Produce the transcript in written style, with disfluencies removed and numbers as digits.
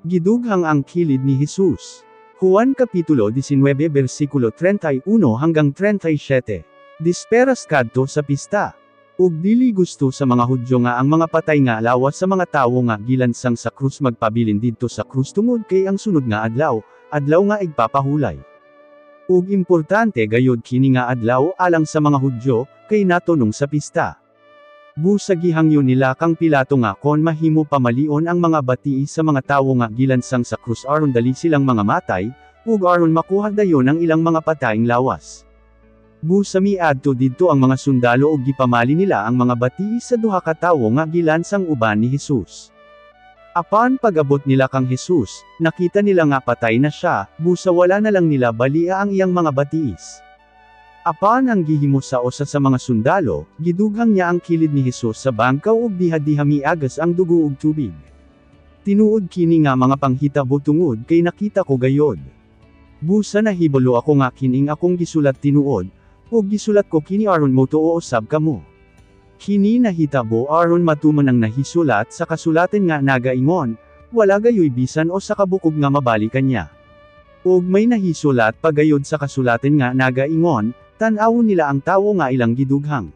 Gidughang ang kilid ni Jesus. Juan Kapitulo 19 versikulo 31 hanggang 37. Disperas kadto sa pista. Ug dili gusto sa mga Hudyo nga ang mga patay nga lawas sa mga tawo nga gilansang sa krus magpabilin didto sa krus tungod kay ang sunod nga adlaw, adlaw nga igpapahulay. Ug importante gayod kini nga adlaw alang sa mga Hudyo, kay natunong sa pista. Busa gihangyo nila kang Pilato nga kon mahimo pamalion ang mga batii sa mga tawo nga gilansang sa krus aron dali silang mga matay, ug aron makuha dayon ang ilang mga patayng lawas. Busa miadto didto ang mga sundalo ug gipamali nila ang mga batii sa duha ka tawo nga gilansang uban ni Jesus. Apan pag-abot nila kang Jesus, nakita nila nga patay na siya, busa wala na lang nila balia ang iyang mga batiis. Apan ang gihimo sa usa sa mga sundalo, gidughang niya ang kilid ni Jesus sa bangkaw ug diha-diha miagas ang dugo ug tubig. Tinuod kini nga mga panghitabo tungod kay nakita ko gayod. Busa nahibalo ako nga kining akong gisulat tinuod, ug gisulat ko kini aron motuo usab kamo. Kini nahitabo aron matuman ang nahisulat sa kasulatan nga nagaingon, "Wala gayoy bisan usa ka bukog nga mabali kaniya." Ug may nahisulat pa gayod sa kasulatan nga nagaingon, "Tan-awon nila ang tawo nga ilang gidughang."